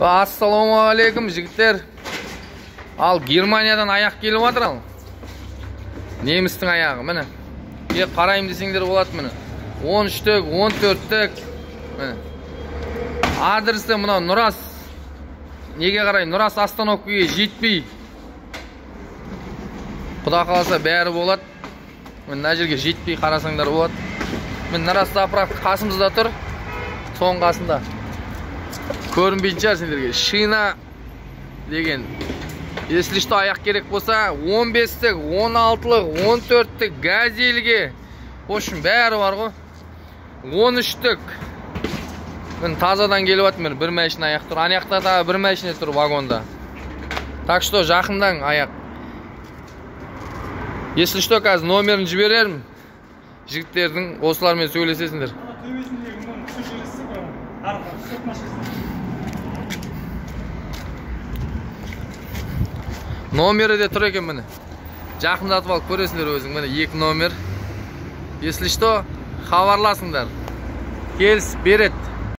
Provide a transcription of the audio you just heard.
Ассалаумағалейкум, жігіттер. Ал Германиядан аяқ келіп жатыр ал. Немістің аяғы, міне. Е, қараймын десеңдер болады, міне. 13-тік, 14-тік. Міне. Адресі мынау Нұрас. Неге қарай? Нұрас остановкаға жетпей. Құда қаласа бәрі болады. Міне мына жерге жетпей қарасаңдар болады. Міне Нұрас заправка қасымызда тұр. Соның қасында. Көрінбейтін шығар сендерге. Шина деген. Если что, аяқ керек болса, 15-тік, 16-лық, 14-тік, газельге. В общем, бәрі бар ғой. 13-тік. Міне тазадан келіп жатыр, міне бір машина аяқ тұр. Ана жақта тағы бір машина тұр вагонда. Так что жақындаң аяқ. Если что, қазір номерін жіберермін. Жігіттердің осылармен сөйлесесіңдер. Төбесіндегі мынаны түсіріп жібересіз ғой, арғы сырт машинасы. Номері де тұр екен міне. Жақындатып алып көресіңдер өзің. Міне 2 номер. Если что, хабарласыңдар. Келісіп береді.